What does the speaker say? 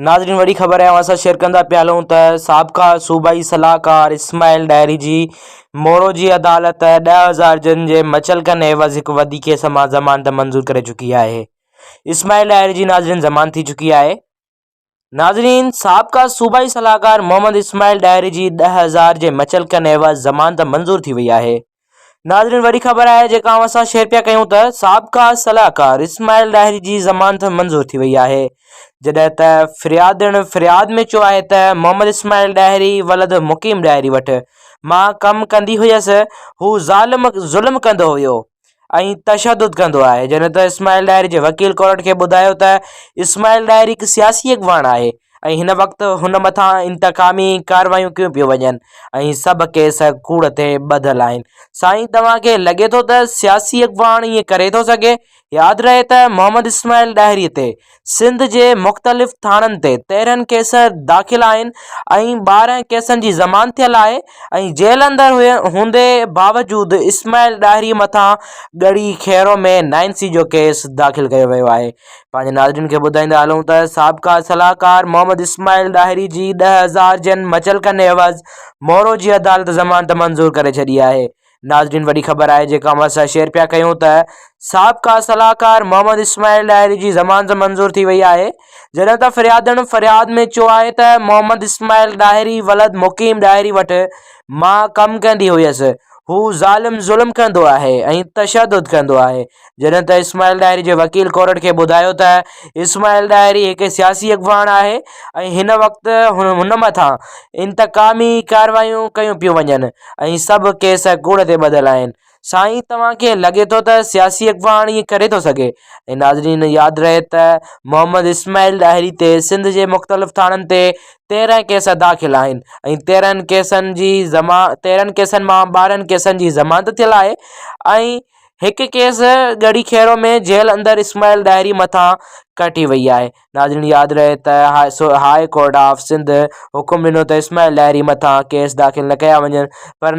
ناظرين وڏي خبر اوهان سان شيئر ڪندا پيا هلون ته سابقا صوبائي صلاحڪار اسماعيل ڏاهري جي مورو جي عدالت 10,000 جن جي مچلڪن عيوض هڪ وڌي ڪيس مان ضمانت منظور ڪري چڪي آهي. اسماعيل ڏاهري جي ناظرين ضمانت ٿي چڪي آهي. ناظرين سابقا صوبائي صلاحڪار محمد اسماعيل ڏاهري جي 10,000 جي مچلڪن عيوض ضمانت منظور ٿي وئي آهي. ناظرين وڏي خبر آهي جيڪا اوهان سان شيئر پيا ڪيون ته سابقا صلاحڪار اسماعيل ڏاهري جي ضمانت منظور ٿي وئي آهي جڏهن ته فريادڻ فرياد ۾ چيو آهي ته محمد اسماعيل ڏاهري ولد مقيم ڏاهري وٽ مان ڪم ڪندي هيس هو ظالم ظلم ڪندو هيو ۽ تشدد ڪندو آهي جڏهن ته اسماعيل ڏاهري جي وڪيل ڪورٽ کي ٻڌايو ته اسماعيل ڏاهري هڪ سياسي اڳواڻ آهي ۽ هن وقت هن مٿان انتقامي ڪارروايون ڪيون پيون وڃن ۽ سڀ ڪيس ڪوڙ تي ٻڌل آهن. سائين توهان کي لڳي ٿو ته سياسي اڳواڻ ائين ڪري ٿو سگهي؟ ياد رهي ته محمد اسماعيل ڏاهري تي سنڌ جي مختلف ٿاڻن تي 13 ڪيس داخل آهن ۽ 12 ڪيسن جي ضمانت ٿيل آهي ۽ جيل اندر هوندي باوجود اسماعيل ڏاهري مٿان ڳڙهي خيرو ۾ نائن سي جو ڪيس داخل ڪيو ويو آهي. پنهنجي ناظرين کي ٻڌائيندا هلون ته سابقا صلاحڪار محمد اسماعيل ڏاهري جي 10,000 جن مچلڪن عيوض مورو جي عدالت ضمانت منظور ڪري ڇڏي آهي. ناظرين وڏي خبر آهي جيڪا اوهان سان شيئر پيا ڪيون ته سابقا صلاحڪار محمد اسماعيل ڏاهري جي ضمانت منظور ٿي وئي آهي جڏهن ته فريادڻ فرياد ۾ چيو آهي ته محمد اسماعيل ڏاهري ولد مقيم ڏاهري وٽ مان ڪم ڪندي هيس هو ظالم ظلم ڪندو آهي ۽ تشدد ڪندو آهي جڏهن ته اسماعيل ڏاهري جي وڪيل ڪورٽ کي ٻڌايو ته اسماعيل ڏاهري هڪ سياسي اڳواڻ آهي ۽ هن وقت هن مٿان انتقامي ڪارروايون ڪيون پيون وڃن ۽ سڀ ڪيس ڪوڙ تي ٻڌل آهن. سائين توهان کي لڳي ٿو ته سياسي اڳواڻ ائين ڪري ٿو سگهي؟ ۽ ناظرين ياد رهي ته محمد اسماعيل ڏاهري تي سنڌ جي مختلف ٿاڻن تي 13 ڪيس داخل آهن ۽ 13 ڪيسن جي 13 ڪيسن مان 12 ڪيسن جي ضمانت ٿيل آهي ۽ هڪ ڪيس ڳڙهي خيرو ۾ جيل اندر اسماعيل ڏاهري مٿان ڪٽي وئي آهي. ناظرين ياد رهي ته هاء ڪورٽ آف سنڌ حڪم ڏنو ته اسماعيل ڏاهري مٿان ڪيس داخل نه ڪيا وڃن پر.